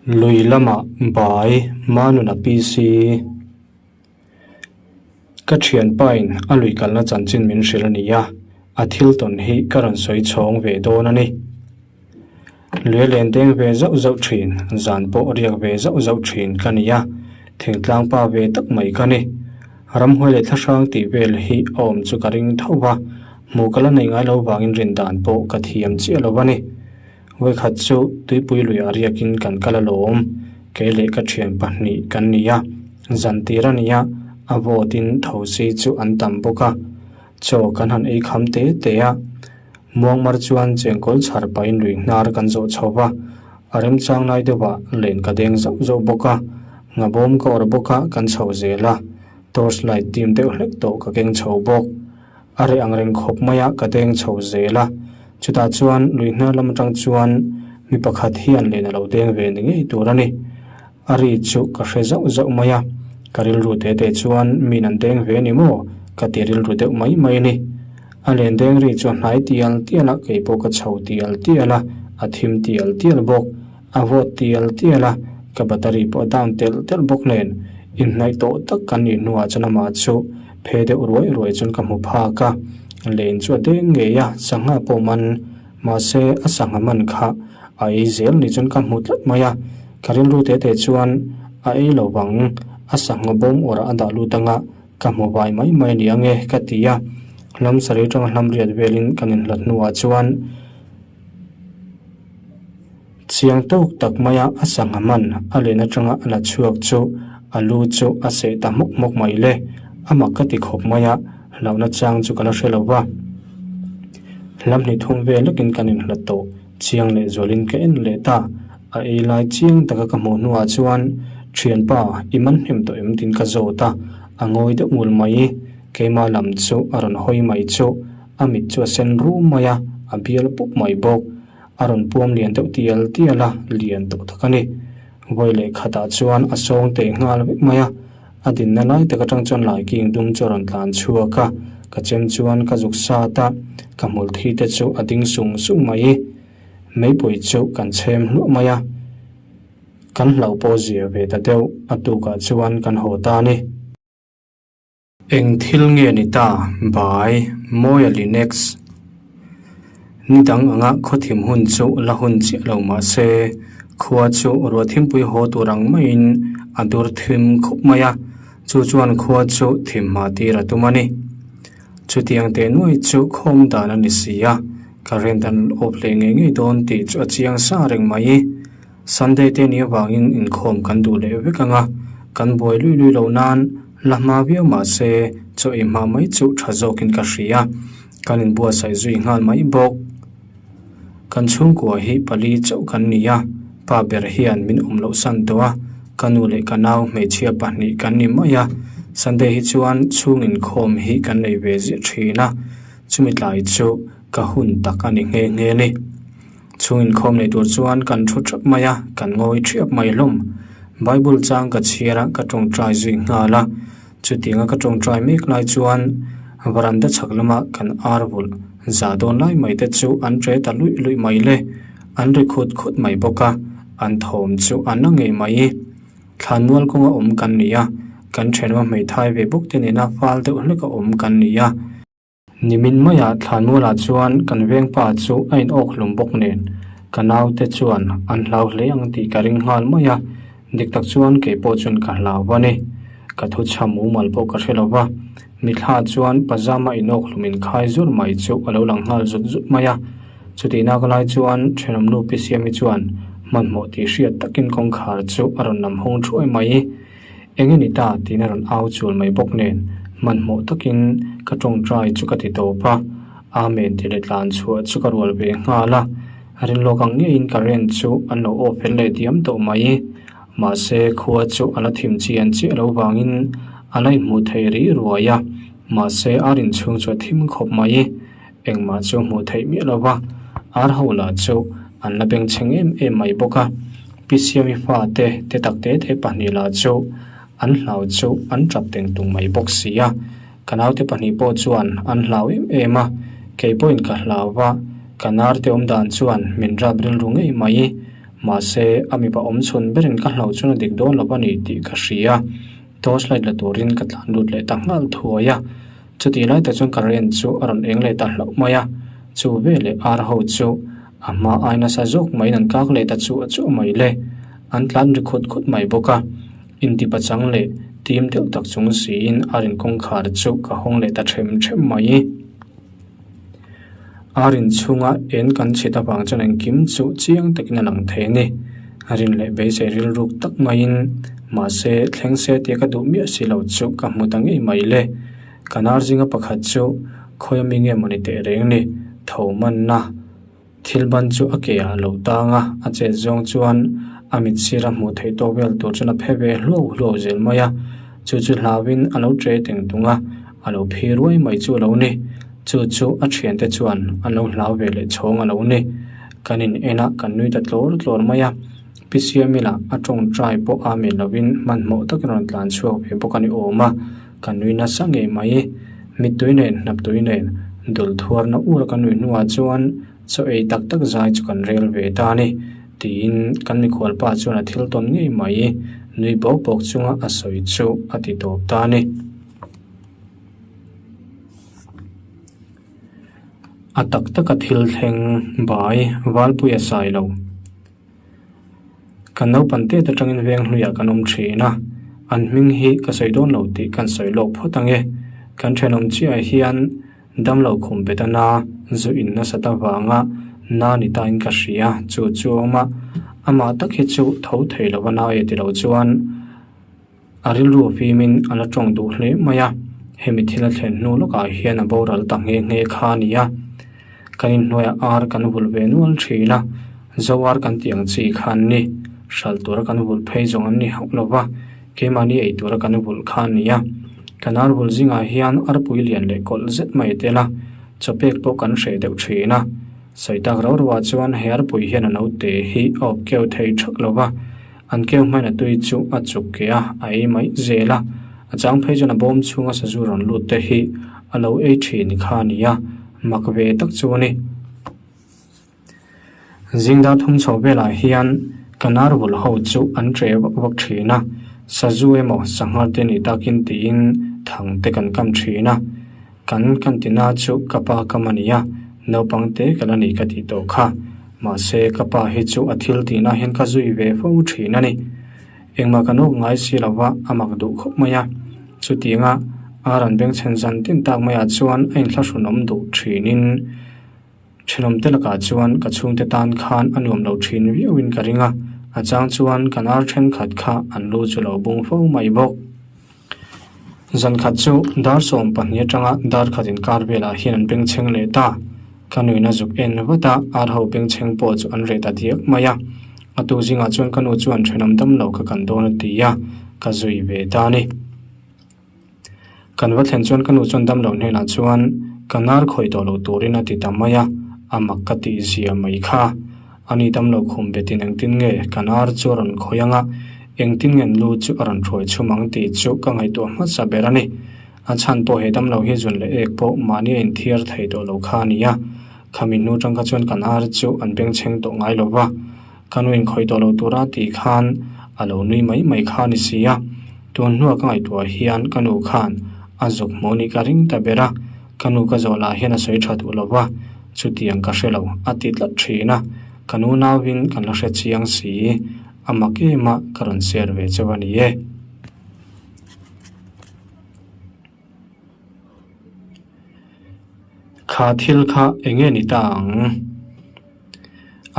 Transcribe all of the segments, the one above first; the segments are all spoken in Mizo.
Lui lamah bai Manuna PC Ka thianpain a lui kalna chanchin min hrilh a ni a, a thil tawn hi ka rawn sawi chhawng ve dawn a ni. Lui a len deng ve zauh zauh thin, zan pawh riak ve zauh zauh thin ka ni a, thingtlang pa ve tak mai ka ni. Ramhuai leh thlahrang tih vel hi a awm chu ka ring tho va, hmuh ka la nei ngai lo vangin rin dan pawh ka thiam chiah lo a ni. Vawikhat chu tuipui luiah riakin kan kal alawm, kei leh ka thian pahnih kan ni a, zan tir a nia, a vawtin thosi chu an tam bawk a, chaw kan han ei kham te te a. Muangmar chuan chengkawl chhar pahin lui hnar kan zawh chho va, a remchang lai deuhah len ka deng zauh zauh bawk a, ngabawm ka awrh bawk a kan chho zel a, torch light dim deuh hlek tawh ka keng chho bawk. A reh ang reng khawp mai a ka deng chho zel a, chutah chuan lui hnar lam atang chuan mi pakhat hian len a lo deng ve ni ngei tur a ni. A ri chu ka hre zauh zauh mai a, ka rilru te te chuan min an deng ve ni maw ka ti rilru deuh mai mai a ni. A len deng ri chu a hnai tial tial a, kei pawh ka chho tial tial a, a thim tial tial bawk, a vawt tial tial a, ka battery pawh a down telh telh bawk nen inhnaih tawh tak kan nih hnuah chuan amah chu phe deuh ruai ruai chuan ka hmu phak a, len chu a deng ngei a, sangha pawh man Mahse, a sangha man kha a ei zel ni chuan ka hmu tlat mai a, ka rilru te te chuan a ei lo vang, a sangha bawm awrah a dah lut anga ka hmu vai mai mai a ni ang e ka ti a. Hlam sarih atanga hlam riat velin kan inhlat hnuah chuan chiang tawk tak maia a sangha man a len atanga a la chhuak chu a lu chu a seh ta hmawk hmawk mai le, a mak ka ti khawp mai a, hlauhna chang chu ka la hre lo va. Hlam hnih thum vel lekin kan inhlat tawh chiang leh zualin ka en leh ta. A ei lai chiang taka ka hmuh hnuah chuan, Thianpa, i man hnem tawh em? tiin ka zawt a, a ngawi deuh ngul mai. Keimah lam chu a rawn hawi mai chu a mit chu a sen rum mai a, a bial pup mai bawk. A rawn puam lian deuh tial tial a, lian tawh tak a ni. Vawi leh khatah chuan a sawng teh nghal vek mai a. A dinna lai tak atang chuan lai king dum chu a rawn tlan chhuak a, ka chem chuan ka zuk sat a, ka hmul thi te chu a ding sung sung mai. Meipui chu kan chhem hluah mai a, kan hlauh pawh zia ve ta deuh, a tukah chuan kan haw ta a ni. Eng thil nge ni ta? Bai, Mawia Linux. Ni dang anga khawthim hun chu la hun chiah lo mah se, khua chu ruah thimpui haw tur ang maiin a dur thim khup mai a, chu chuan khua chu thim hma tir a tum a ni. Chutiang teh nuai chu khawm dan a ni si a, current an awp leh ngei ngei dawn tih chu a chiang sa reng mai. Sunday te ni avangin inkhawm kan duh leh vek ang a, kan buai lui lui lo nan la hma viau mah se chaw ei hma mai chu tha zawkin ka hria, kan inbuatsaih zui nghal mai bawk. Kan chhungkua hi pali chauh kan ni a, pa ber hian min awm loh san tawh a, ka nu leh ka nau hmeichhia pahnih kan ni mai a, Sunday hi chuan chhung inkhawm hi kan nei ve ziah thin a, chumi tlai chu ka hun tak a ni nghe nghe a ni. Chhung inkhawm nei tur chuan kan thu thap mai a, kan ngawi thiap mai hlawm. Bible chang ka chhiar a, ka tawngtai zui nghal a. Chutianga ka tawngtai mek lai chuan varanda chhak lama kan ar vulh za dawn lai mai te chu an tre ta luih luih mai le. An ri khut khut mai bawk a, an thawm chu a na ngei mai. Thlanmual kawnga awm kan ni a, kan thenawm hmeithai ve bawk te nena fal deuh hleka awm kan ni a. Nimin maiah Thlanmualah chuan kan vengpa chu a inawk hlum bawk nen ka naute chuan an hlau hle ang tih ka ring nghal mai a, dik tak chuan kei pawh chuan ka hlau a ni. Ka thu chham mumal pawh ka hre lo va, mithla chuan pajama inawk hlum inkhai zur mai chu a lo lang nghal zut zut mai a. Chutihnak lai chuan thenawmnu Pi Siami chuan hmanhmawh tih hriat takin kawngkhar chu a rawn lam hawng thuai mai. Eng nge ni ta tiin a rawn au chul mai bawk nen hmanhmawh takin ka tawngtai chu ka ti tawp a, Amen tih leh tlan chhuah chu ka rual ve nghal a, rinlawk ang ngeiin current chu an lo off fel leh diam tawh mai. Mahse khua chu a la thim chian chiah lo vangin a la inhmuh theih rih ruai a, mahse ar inchhung chu a thim khawp mai. Engmah chu hmuh theih miah lo va, ar ho lah chu an la bengchheng em em mai bawk a. Pi Siami fate te tak te te pahnih lah chu an hlau chu an tap teng tung mai bawk si a. Ka naute pahnih pawh chuan an hlau em em a, kei pawhin ka hlau va, ka narte awm dan chuan min rap rilru ngei mai. Mahse, a mipa awm chhun berin ka hlauh chuan a dik dawn lo a ni tih ka hria. Torch light la turin ka tlan lut leh ta nghal thuai a. Chutih lai tak chuan current chu a rawn eng leh ta hlauh mai a. Chu veleh ar ho chu a hma ai nasa zawk maiin an kak leh ta chuah chuah mai le. An tlan ri khut khut mai bawk a. Intipa chang leh tim deuh tak chung siin a rin kawngkhar chu ka hawng leh ta them them mai. A rin chhunga en kan chhit avang chuan engkim chu chiang takin a lang thei a ni. A rin leh beisei rilruk tak maiin mahse thleng se tia ka duh miah si lo chu ka hmu ta ngei mai le. Ka nar zinga pakhat chu khawi ami nge mawni teh reng ni tho manna. Thil ban chu a ke ah a lo tang a, a chet zawng chuan a mit sir a hmuh theih tawk vel tur chuan a phe ve hluau hluau zel mai a, chu chu hlauin a lo tre teng tung a, a lo phi ruai mai chu a lo ni. Chu chu a thiante chuan an lo hlau ve leh chhawng a lo ni. Kan in en a, kan nui ta tlawr tlawr mai a, Pi Siamila a tawngtai pawh a mel lovin hmanhmawh takin rawn tlan chhuak ve bawk a ni awm a. Ka nui nasa ngei mai. Mittui nen, hnaptui nen, dul thuarna ur ka nui hnuah chuan chaw ei tak tak zai chu kan rel ve ta a ni, tiin kan mikhual pa chuan a thil tawn ngei mai. Nui bawk bawk chunga a sawi chu a ti tawp ta a ni. A tak taka thil thleng bai Valpuia sai lo. Kan naupang tet atangin veng hluiah kan awm thin a, an hming hi ka sawi dawn lo tih kan sawi lawk phawt ang e. Kan thenawm chiahah hian damlo khum bet a na zu in nasat avanga na ni tain ka hria, chu chu a awm a, amah tak hi chu tho thei lova na e ti lo chuan a rilru fimin a la tawng duh hle mai a, hemi thil a thlen hnu lawkah hian a boral ta nghe nghe kha a ni a. Kan inhnuaiah ar kan vulh ve nual thin a, zo ar kan tih ang chi kha an ni. Hralh tura kan vulh phei zawng an ni hauh lo va, keimahni ei tura kan vulh kha a ni a. Kan ar vulh zingah hian arpui lian leh kawlh zet mai a tel a, chawpek pawh kan hreh deuh thin a. Sawi tak rau rauah chuan he arpui hian a naute hi a awp keu thei thak lo va, an keu hmain a tui chu a chuk keh a, a ei mai zel a. A chang phei chuan a bawm chhunga sazu rawn lut te hi a lo ei thin kha a ni a, mak ve tak chu a ni. Zingdar thum chho velah hian kan ar vulh ho chu an tre vak vak thin a, sazu emaw sangha te ni takin tiin thang te kan kam thin a. Kan kan tina chu ka pa kam a ni a, naupang te ka la ni ka tih tawh kha. Mahse ka pa hi chu a thil tihna hian ka zui ve fo thin a ni. Engmah kan awk ngai si lova a mak duh khawp mai a. Chutianga ar an bengchhen zan tin tak maiah chuan a inthlahrunawm duh thinin thenawmte lakah chuan ka chhungte tan khan a nuam lo thin viauin ka ring a, a chang chuan kan ar thenkhat kha an lu chu lo bung fo mai bawk. Zan khat chu dar 12 atanga dar khat inkar velah hian an bengchheng leh ta. Ka nuina zuk en vat a, ar ho bengchheng pawh chu an reh ta diak mai a. A tu zingah chuan ka nu chuan thenawm dam lo ka kan dawn a ti a, ka zui ve ta a ni. Kan va thlen chuan ka nu chuan dam loh hnenah chuan ka nar khawih tawh lo turin a ti ta mai a, a mak ka tih zia mai kha. Ani dam lo khum betin engtin nge ka nar chu a rawn khawih ang a, engtin nge an lu chu a rawn hruai chhum ang tih chu ka ngaihtuah hmasa ber a ni. A chhan pawh he dam lo hi zun leh ek pawh mahni a inthiar thei tawh lo kha a ni a, khami hnu tang kha chuan kan ar chu an bengchheng tawh ngai lo va, ka nu inkhawih tawh lo tura tih khan a lo nui mai mai kha a ni si a. Tun hnua ka ngaihtuah hian ka nu khan a zuk hmuh nih ka ring ta ber a, ka nu ka zawh lah hian a sawi tha duh lo va, chutiang ka hre lo a ti tlat thin a, ka nu nauin kan la hre chiang si, a mak em a ka rawn share ve chauh a ni e. Kha thil kha eng nge ni ta ang?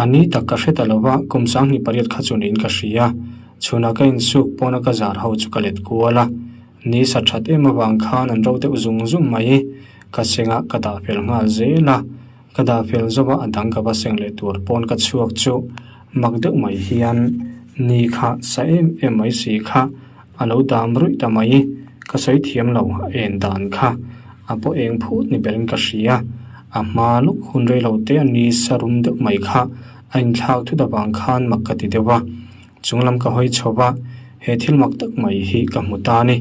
A ni tak ka hre ta lo va, kum 28 kha chu niin ka hria. Chhunah ka insuk pawna ka zar ho chu ka let kual a. Ni sa that em avang khan an ro deuh zung zung mai. Ka sengah ka dah fel nghal zel a. Ka dah fel zawk a, a dang ka va seng leh tur pawn ka chhuak chu mak deuh mai hian ni kha sa em em mai si kha a lo dam ruih ta mai. Ka sawi thiam lo a en dan kha a pawh eng phut ni berin ka hria. A hma lawk hun rei lo te a ni sa rum deuh mai kha a inthlak thut avang khan mak ka ti deuh a. Chung lam ka hawi chho va, he thil mak tak mai hi ka hmu ta a ni.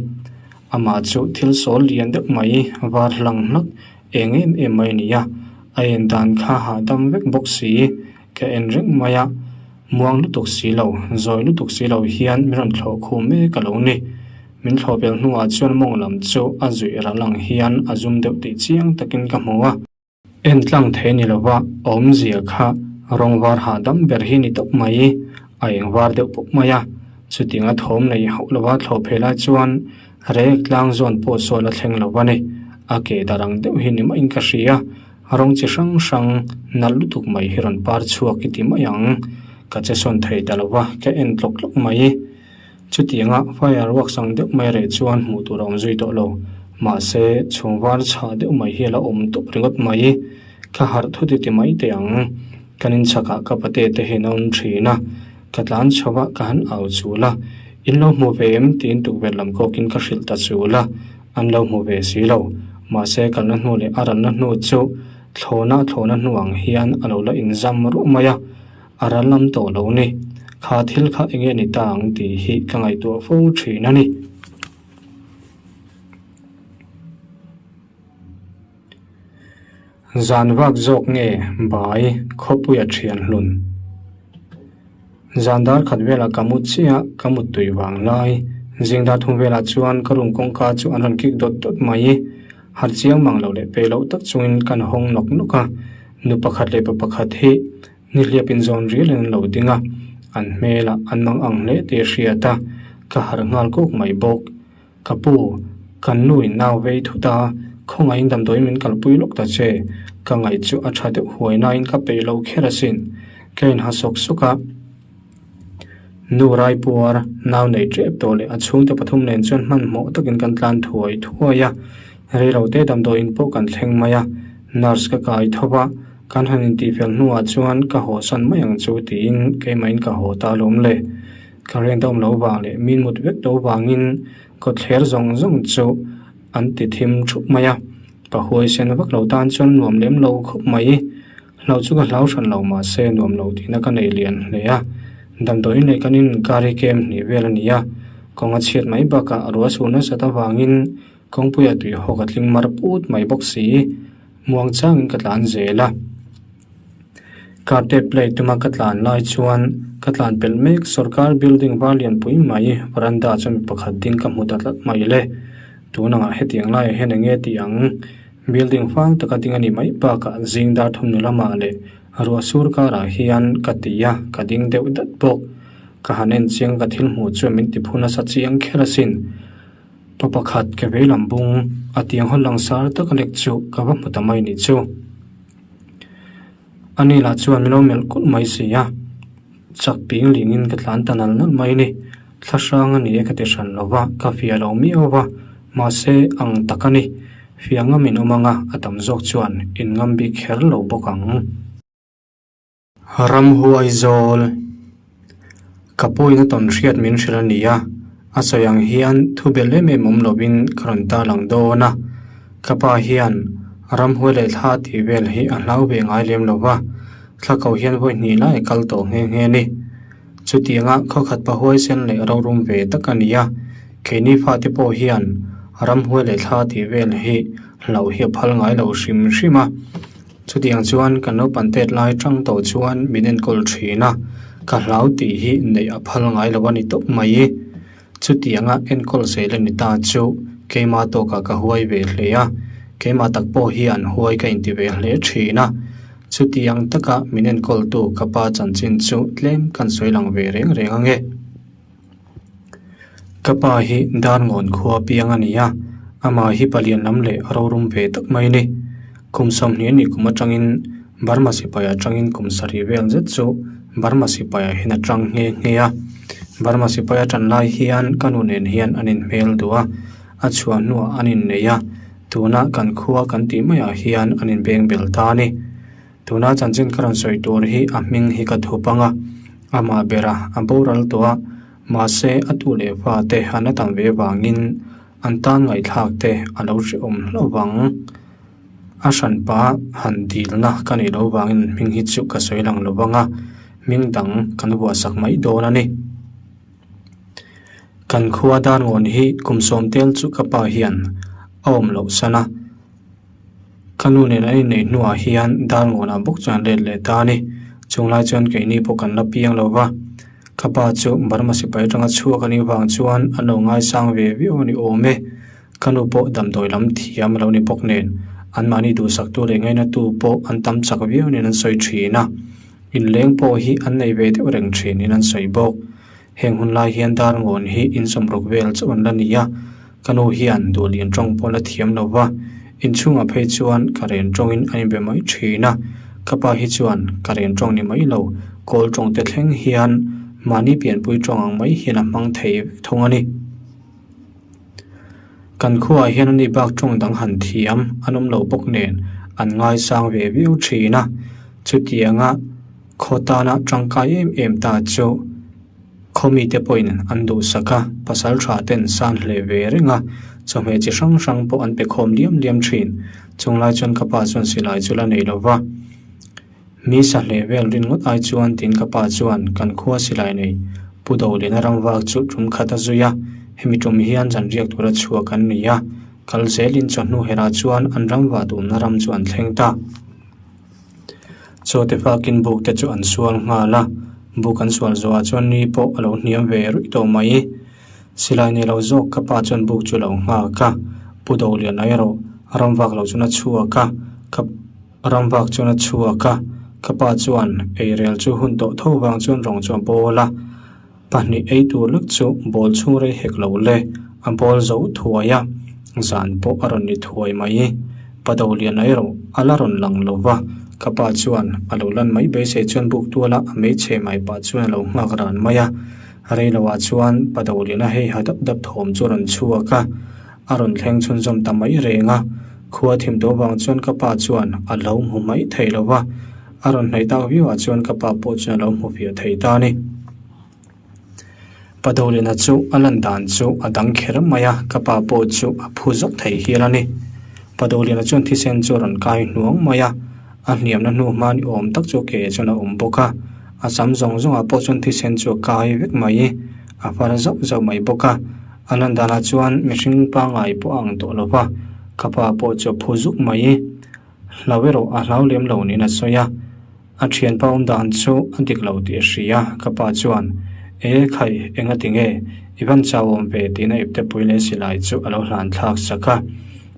Amah chu thil sawl lian deuh mai var hlang hlak Eng em em mai a ni a, a en dan kha hahdam vek bawk si, ka en reng mai a. Muang lutuk si lo, zawi lutuk si lo hian min rawn thlawh khum mek a lo ni. Min thlawh pel hnuah chuan mawng lam chu a zuih ral ang hian a zum deuh tih chiang takin ka hmu a. En tlang thei ni lova awmzia kha rawng var hahdam ber hi ni tawp mai, a eng var deuh pawp mai a. Chutianga thawm nei hauh lova thlawh phei lai chuan rek tlang zawn pawh sawn a thleng lo a ni. A ke dar ang deuh hi ni maiin ka hria. Rawng chi hrang hrang nalh lutuk mai hi rawn par chhuak i ti mai ang. Ka che sawn thei ta lova ka en tlawk tlawk mai. Chutianga fireworks ang deuh mai reh chuan hmuh tur a awm zui tawh lo. Mahse, chhung var chhah deuh mai hi a la awm tawp ringawt mai. Ka harh thut i ti mai teh ang. Kan inchhakah ka pate te hian a awm thin a. Ka tlan chho a, ka han au chul a. In lo hmu ve em? tiin tukverh lam kawkin ka hrilh ta chul a. An lo hmu ve si lo. Mahse, kalna hnu leh a ranna hnu chu thlawna thlawna hnu ang hian a lo la inzam ruah mai a. A ral lam tawh lo ni. Kha thil kha eng nge ni ta ang tih hi ka ngaihtuah fo thin a ni. Zan vak zawk nge bai khawpuia thian hlun. Zan dar khat velah ka mu chiah a, ka mut tui vang lai. Zing dar thum velah chuan ka room kawngka chu an rawn kik dawt dawt mai. Har chiang mang lo leh pe loh tak chungin kan hawng nawk nawk a. Nu pakhat leh pa pakhat hi nihliap inzawn rialin an lo ding a, an hmelah an mang ang hle tih a hriat a, ka harh nghal kawk mai bawk. Ka pu, kan nu in nau vei thut a, khawngaihin damdawiin min kalpui lawk ta che, ka ngaih chu a tha deuh huai nain ka peih lo kher asin. Ka inha sawk sawk a. Nu Raipuar, nau nei tep tawh leh a chhungte pathum nen chuan hmanhmawh takin kan tlan thuai thuai a, reilote damdawiin pawh kan thleng mai a, nurse ka kai tho va, kan han intihfel hnuah chuan ka hawsan mai ang chu tiin keimahin ka haw ta alawm le. Current a awm lo vang leh min mut vek lo vangin kawtthler zawng zawng chu an ti thim thup mai a, ka huaisen vak lo tan chuan nuam lem lo khawp mai. Hlau chu ka hlau hran lo mahse nuam lo tihna ka nei lian hle a, damdawiin leh kan inkar hi kem hnih vel a ni a, kawng a chhiat mai bakah ruah sur nasat avangin kawngpuia tui hawk a tling mar put mai bawk si, muang changin ka tlan zel a. Carpet play tuma ka tlan lai chuan ka tlan pelh mek sorkar building var lianpui mai veranda chuan mi pakhat ding ka hmu ta tlat mai le. Tun angah hetiang laiah hian eng nge tih ang? Building fang taka ding a nih mai bakah zing dar thum nu lamah leh ruah sur karah hian ka ti a, ka ding deuh dat bawk. Ka han en chiang ka thil hmuh chuan min ti phu nasa chiang kher asin. Pa pakhat ke veilam bung a tiang haw langsar taka lek chu ka va hmu ta mai nih chu. Ani lah chuan min lo melh kulh mai si a, chak ping lingin ka tlan ta nal nal mai a ni. Thla hrang a ni e ka ti hran lo va, ka fiah lo miau va, mahse ang tak a ni. Fiah ngam in awm ang a, a tam zawk chuan in ngam bik kher lo bawk ang. Ramhuai zawl Ka pawhin a tawn hriat min hrilh a ni a, a sawi ang hian thu belh em em awm lovin ka rawn tarlang dawn a. Ka pa hian ramhuai leh thla tih vel hi a hlau ve ngai lem lo va, thla ko hian vawi hnih lai a kal tawh nghe nghe a ni. Chutianga khawkhat pa huaisen leh rorum ve tak a ni a, keini fate pawh hian ramhuai leh thla tih vel hi hlauh hi a phal ngai lo hrim hrim a. Chutiang chuan kan naupan tet lai tang tawh chuan min enkawl thin a, ka hlau tih hi neih a phal ngai lo a ni tawp mai. Chutianga enkawl zel a ni ta chu keimah tawkah ka huai ve hle a, keimah tak pawh hian huai ka inti ve hle thin a. Chutiang taka min enkawltu ka pa chanchin chu tlem kan sawi lang ve reng reng ange. Ka pa hi Darngawn khua piang a ni a, amah hi palian lam leh rorum ve tak mai a ni. Kum 20 ni kum atangin Burma sipai atangin kum sarih vel zet chu Burma sipai ah hian a tang nghe nghe a. Burma sipai a tan lai hian ka nu nen hian an inhmel duh a, a chhuah hnuah an innei a, tuna kan khua kan tih maiah hian an inbeng bel ta a ni. Tuna chanchin ka rawn sawi tur hi a hming hi ka thup ang a, amah bera a boral tawh a, mahse a tu leh fa te an la tam ve vangin an tan ngaihthlak te a lo hrehawm hlauh vang. A hranpa han dilna ka neih loh vangin an hming hi chu ka sawi lang lo vang a, hming dang kan vuahsak mai dawn a ni. Kan khua Darngawn hi kum sawmtel chu ka pa hian a awm loh san a. Ka nu nen an inneih hnuah hian Darngawnah bawk chuan let leh ta a ni. Chunglai chuan keini pawh kan la piang lo va, ka pa chu Burma sipai atanga chhuak a nih vang chuan an lo ngaisang ve viau a ni awm e. Ka nu pawh damdawi lam thiam a lo ni bawk nen, anmahni duhsaktu leh ngainatu pawh an tam chak viau nen an sawi thin a. Inleng pawh hi an nei ve deuh reng thinin an sawi bawk. Heng hun lai hian Darngawn hi insawmruk vel chauh an la ni a, ka nu hian duhlian tawng pawh la thiam lo va, inchhungah phei chuan ka ren tawngin a inbe mai thin a, ka pa hi chuan ka ren tawng ni mai lo, kawl tawng te thleng hian mahni pianpui tawng ang mai hian a hmang thei vek thung a ni. Kan khuaah hian ani bak tawng dang han thiam an awm lo bawk nen an ngaisang ve viau thin a, chutianga Khaw tana tangkai em em ta chu khaw mite pawhin an duhsak a, pasal tha ten san hle ve reng a, chawhmeh chi hrang hrang pawh an pe khawm liam liam thin. Chunglai chuan ka pa chuan silai chu la nei lo va, mi sa hle vel rin ngawt ai chuan tiin ka pa chuan kan khua silai nei Pu Doliana ramvak chu tum khat a zui a, hemi tum hian zanriak tura chhuak an ni a, kal zelin chawhnu herah chuan an ramvah tumna ram chu an thleng ta. Chaw te fakin buk te chu an sual nghal a, buk an sual zawhah chuan ni pawh a lo hniam ve ruih tawh mai. Silai nei lo zawk ka pa chuan buk chu a lo nghak a, Pu Dolian a erawh ram vak lo chuan a chhuak a, ka ram vak chuan a chhuak a, ka pa chuan eirel chu hun tawh tho vang chuan rawng chu a bawl a, pahnih ei tur lek chu bawl chhung rei hek lo le, a bawl zo thuai a, zan pawh a rawn ni thuai mai. Pa Dolian a erawh a la rawn lang lo va, ka pa chuan a lo lan mai beisei chuan buk tuala a hmeichhe mai pah chuan a lo nghak ran mai a. Reiloah chuan Pa Dolian a hei ha dap dap thawm chu a rawn chhuak a, a rawn thleng chhunzawm ta mai reng a. Khua thim tawh vang chuan ka pa chuan a lo hmu mai thei lo va, a rawn hnaih tak viauah chuan ka pa pawh chuan a lo hmu fiah thei ta a ni. Pa Doliana chu a lan dan chu a dang kher mai a, ka pa pawh chu a phu zawk thei hial a ni. Pa Doliana chuan thisen chu a rawn kai hnuang mai a, a hniamna hnu hma ni awm tak chu ke chuan a awm bawk a, a sam zawng zawngah pawh chuan thisen chu a kai vek mai, a far zauh zauh mai bawk a. A lan danah chuan mihring pangngai pawh a ang tawh lo va, ka pa pawh chu a phu zuk mai. Hlau erawh a hlau lem lo niin a sawi a. A thianpa awm dan chu a dik lo tih a hria, ka pa chuan, E khai, enga ti nge? I van chau awm ve tiin a ipte pui leh silai chu a lo hlan thlak sak a.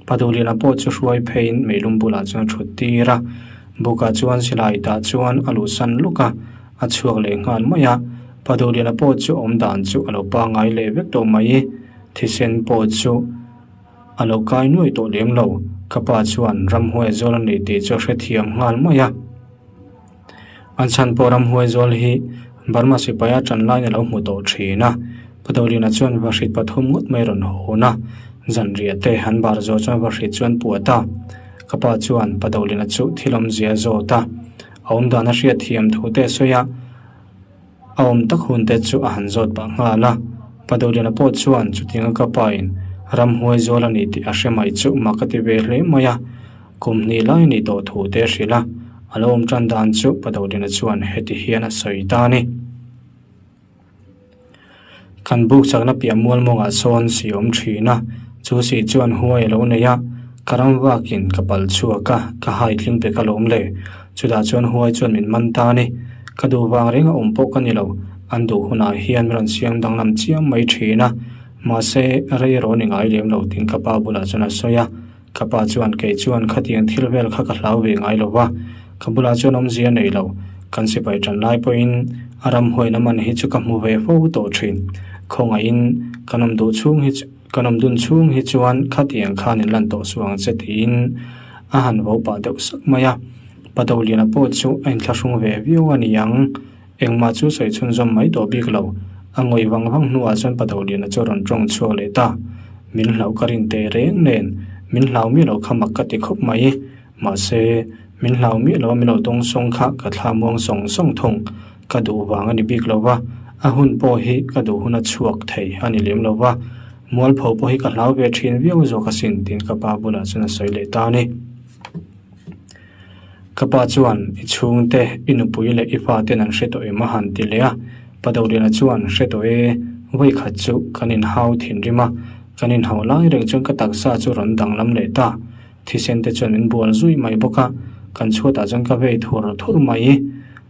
Pa Duhliana pawh chu hruai pheiin meilum bulah chuan a thut tir a. Bukah chuan silai tah chuan a luhsan luk a, a chhuak leh nghal mai a. Pa Duhliana pawh chu awm dan chu a lo pangngai leh vek tawh mai. Thisen pawh chu. A lo kai nuai tawh lem lo, ka pa chuan ramhuai zawl a nei tih chu a hrethiam nghal mai a. An chhan pawh ramhuai zawl hi Burma sipaia ṭan laiin a lo hmu tawh ṭhin a, Padawlina chuan vahrit pathum ngawt mai rawn hawn a, zanriah te an bar zawh chuan vahrit chu an puat a. Ka pa chuan Padawlina chu thil awmzia a zawt a, a awmdan a hriatthiam thu te a sawi a. A awm tak hun te chu a han zawt pah nghal a, Padoliana pawh chuan chutianga ka pa in ramhuai zawl a ni tih a hre mai chu mak a ti ve hle mai a, kum hnih lai a nih tawh thu te a hrilh a, a lo awm tan dan chu Padoliana chuan heti hian a sawi ta a ni. Kan buk chakna piah mual mawngah sawn si awm thin a, chu si chuan huai a lo nei a, ka ram vakin ka pal chhuak a, ka hai tling pe ka lawm le, chutah chuan huai chuan min man ta a ni. Ka duh vang reng a awm pawh ka ni lo, an duh hunah hian min rawn siam danglam chiang mai thin a, mahse rei erawh ni ngai lem lo tiin ka pa bulah chuan a sawi a, ka pa chuan kei chuan khatiang thil vel kha ka hlau ve ngai lo va, ka bulah chuan awmzia nei lo, kan sipai tan lai pawhin a ramhuaina man hi chu ka hmu ve fo tawh thin, khawngaihin kan awm duh chhung hi chu kan awm dun chhung hi chuan khatiang khan in lan tawh suh ang che tiin a han vo pah deuh sak mai a. Padoliana pawh chu a inthlahrung ve viau a ni ang. Engmah chu sawi chhunzawm mai tawh bik lo. A ngawih vang vang hnuah chuan Padoliana chu a rawn tawng chhuak leh ta. Min hlauh ka rin teh reng nen, min hlau miah lo kha mak ka ti khawp mai. Mahse, min hlau miah lo a min lo dawng sawng kha ka thla muang sawng sawng thung. Ka duh vang a ni bik lo va, a hun pawh hi ka duh hun a chhuak thei a ni lem lo va. Mualpho pawh hi ka hlau ve thin viau zawk asin tiin ka pa bulah chuan a sawi leh ta a ni. Ka pa chuan i chhungte, i nupui leh i faten an hre tawh em a han ti leh a. Pa Doliana chuan hre tawh e, vawi khat chu kan inhau thinrim a, kan inhau lai reng chuan ka taksa chu rawn danglam leh ta. Thisen te chuan min bual zui mai bawk a, kan chhuatah chuan ka vei thur thur mai.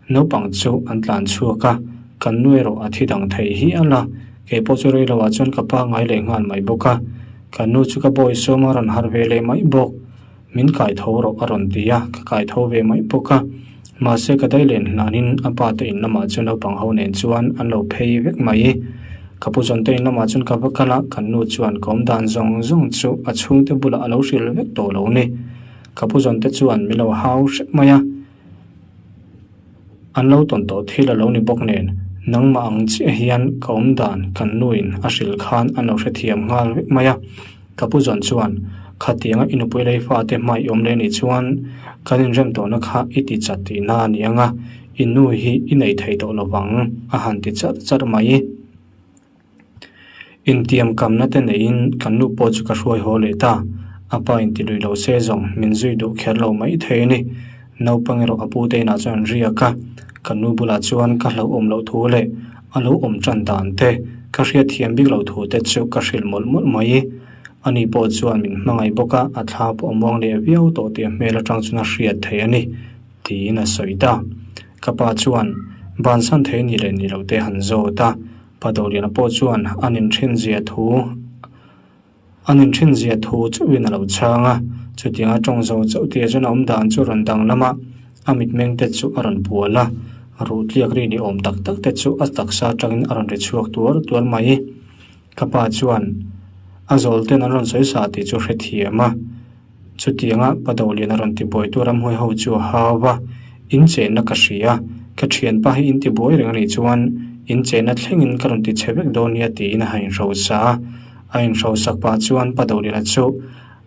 Naupang chu an tlan chhuak a, kan nu erawh a thi dang thei hial a, kei pawh chu rei loah chuan ka pangngai leh nghal mai bawk a. Kan nu chu ka bawi sawm a rawn harh ve leh mai bawk. Min kai tho rawh a rawn ti a, ka kai tho ve mai bawk a. Mahse ka dai len hlanin a pa te in lamah chuan naupang ho nen chuan an lo phei vek mai. Ka pu zawn te in lamah chuan ka va kal a, kan nu chuan ka awm dan zawng zawng chu a chhungte bulah a lo hrilh vek tawh lo ni. Ka pu zawn te chuan min lo hau hrep mai a. An lo tawn tawh thil a lo ni bawk nen, nangmah ang chiah hian ka awm dan kan nuin a hrilh khan an lo hrethiam nghal vek mai a. Ka pu zawn chuan, Khatianga i nupui lei fate hma i awm leh nih chuan kan inrem tawhna kha i ti chat tihna a ni ang a, i nu hi i nei thei tawh lo vang, a han ti charh charh mai. Intiam kamna te neiin kan nu pawh chu ka hruai haw leh ta. A pa in ti lui lo se zawng min zui duh kher lo mai thei a ni. Naupang erawh a pu te inah chuan an riak a, kan nu bulah chuan ka hlauhawm loh thu leh a lo awm tan dan te, ka hriatthiam bik loh thu te chu ka hrilh mawlh mawlh mai. Ani pawh chuan min hmangaih bawk a, a thla pawh a muang leh viau tawh tih a hmel atang chuan a hriat thei a ni, tiin a sawi ta. Ka pa chuan bansan thei ni leh ni lo te han zawt a. Padoliana pawh chuan an inthin zia thu an inthin zia thu chauhin a lo chhang a, chutianga tawng zo chauh tia chuan a awm dan chu rawn danglam a, a mitmeng te chu a rawn bual a, ruh tliak ri ni awm tak tak te chu a taksa atangin a rawn ri chhuak tuar tuar mai. Ka pa chuan a zawl ten an rawn sawi sa tih chu hrethiam a. Chutianga Padolian a rawn tibuaitu ramhuai ho chu a hau a, In chenna ka hria, ka thianpa hi in tibuai reng a nih chuan in chenna thlengin ka rawn tichhe vek dawn nia tiin a inhrosa a. A inhrosak pah chuan Padoliana chu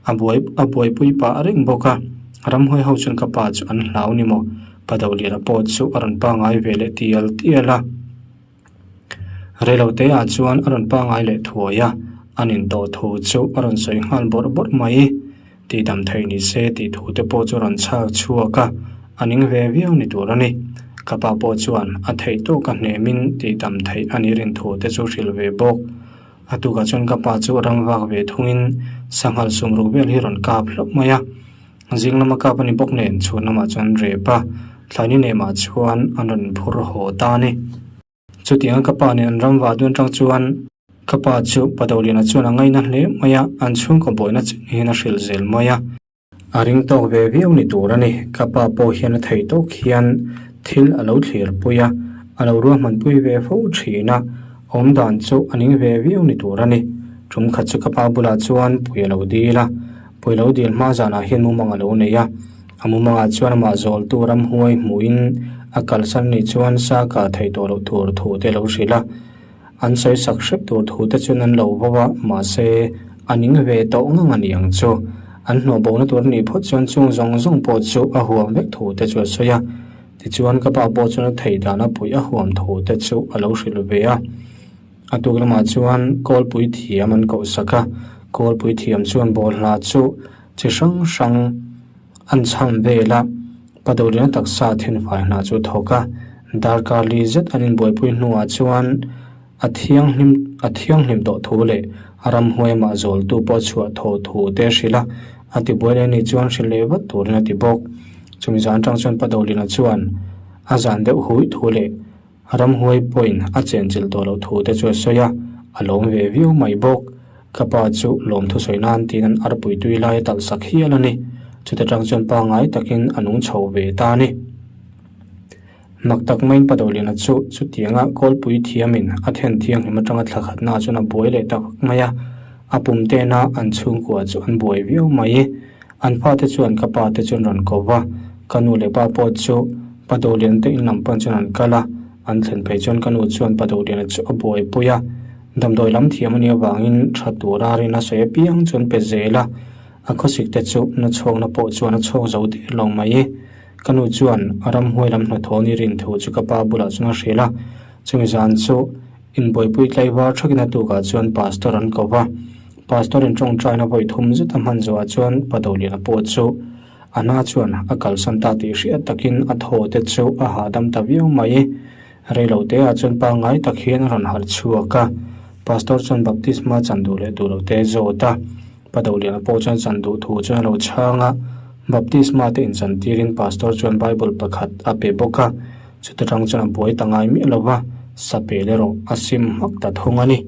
a buai a buaipui pah reng bawk a. Ramhuai ho chuan ka pa chu an hlau ni maw? Padoliana pawh chu a rawn pangngai ve leh tial tial a. Reilote ah chuan a rawn pangngai leh thuai a, an intawh thu chu a rawn sawi nghal bawrh bawrh mai. Tihdam theih ni se tih thu te pawh chu a rawn chhak chhuak a, a ning ve viau ni tur a ni. Ka pa pawh chuan a theih tawk a hnemin tihdam theih a nih rin thu te chu hrilh ve bawk. A tukah chuan ka pa chu ram vak ve thungin sanghal sumruk vel hi a rawn kap hlauh mai a. Zing lama kap a ni bawk nen chhun lamah chuan rep a, thlaini nemah chuan an rawn phur haw ta a ni. Chutianga ka pa nen an ram vah dun atang chuan ka pa chu Padoliana chuan a ngaina hle mai a, an chhungkaw buaina chin hian a hrilh zel mai a. A ring tawk ve viau ni tur a ni, ka pa pawh hian a thei tawk hian thil a lo thlir pui a, a lo ruahmanpui ve fo thin a, awmdan chu a ning ve viau ni tur a ni. Tum khat chu ka pa bulah chuan pui a lo dil a, Pui lo dil hma zanah hian mumang a lo nei a, a mumangah chuan amah zawltu ramhuai hmuhin a kalsan nih chuan sa kah theih tawh loh tur thu te a lo hrilh a. An sawi sak hrep tur thu te chuan an lo vo a, mahse a ning ve tawh ngang a ni ang chu. An hnawh bona tur a nih phawt chuan chung zawng zawng pawh chu a huam vek thu te chu a sawi a. Tichuan ka pa pawh chuan a theih dana puih a huam thu te chu a lo hrilh ve a. A tuk lamah chuan kawlpui thiam an koh sak a, kawlpui thiam chuan bawlhla chu chi hrang hrang an chham vel a, Padoliana taksa thenfai hna chu a thawk a, darkar li zet an inbuaipui hnuah chuan a thianghlim a thianghlim tawh thu leh a ramhuai amah zawltu pawh a chhuah thaw thu te a hrilh a, a tibuai leh anih chuan hrilh leh vat turin a ti bawk. Chumi zan atang chuan Padoliana chuan a zan deuh hui thu leh Ramhuai pawhin a chenchilh tawh loh thu te chu a sawi a, a lawm ve viau mai bawk. Ka pa chu lawmthu sawi nan tiin an arpui tui lai a talh sak hial a ni. Chuta tang chuan pangngai takin a nung chho ve ta a ni. Mak tak maiin Padoliana chu chutianga kawlpui thiamin a then thianghlim atanga thla khatna chuan a buai leh tak mai a, a pum tena an chhungkua chu an buai viau mai. An fate chuan ka pa te chuan rawn ko va, ka nu leh pa pawh chu Pa Doliana te in lam pan chuan an kal a, an thlen phei chuan ka nu chuan Pa Doliana chu a buaipui a, damdawi lam thiam a nih avangin tha tura rin a sawi apiang chuan pe zel a, a khawsik te chu na chhawkna pawh chuan a chhawk zo der lo mai. Ka nu chuan a ramhuai lam hnathawh ni rin thu chu ka pa bulah chuan a hrilh a, chumi zan chu inbuaipui tlaivar thakin a tukah chuan pastor an ko va. Pastor in tawngtaina vawi thum zet a hman zawhah chuan Padoliana pawh chu a hna chuan a kalsan ta tih hriat takin a thaw te chu a hahdam ta viau mai. Reilo te ah chuan pangngai tak hian a rawn harh chhuak a, Pastor chuan baptisma chan duh leh duh lo te a zawt a, Padoliana pawh chuan chan duh thu chuan a lo chhang a, baptisma te inchan tirin Pastor chuan Bible pakhat a pe bawk a. Chuta tang chuan a buai ta ngai miah lo va, sa pel erawh a sim hmak ta thung a ni.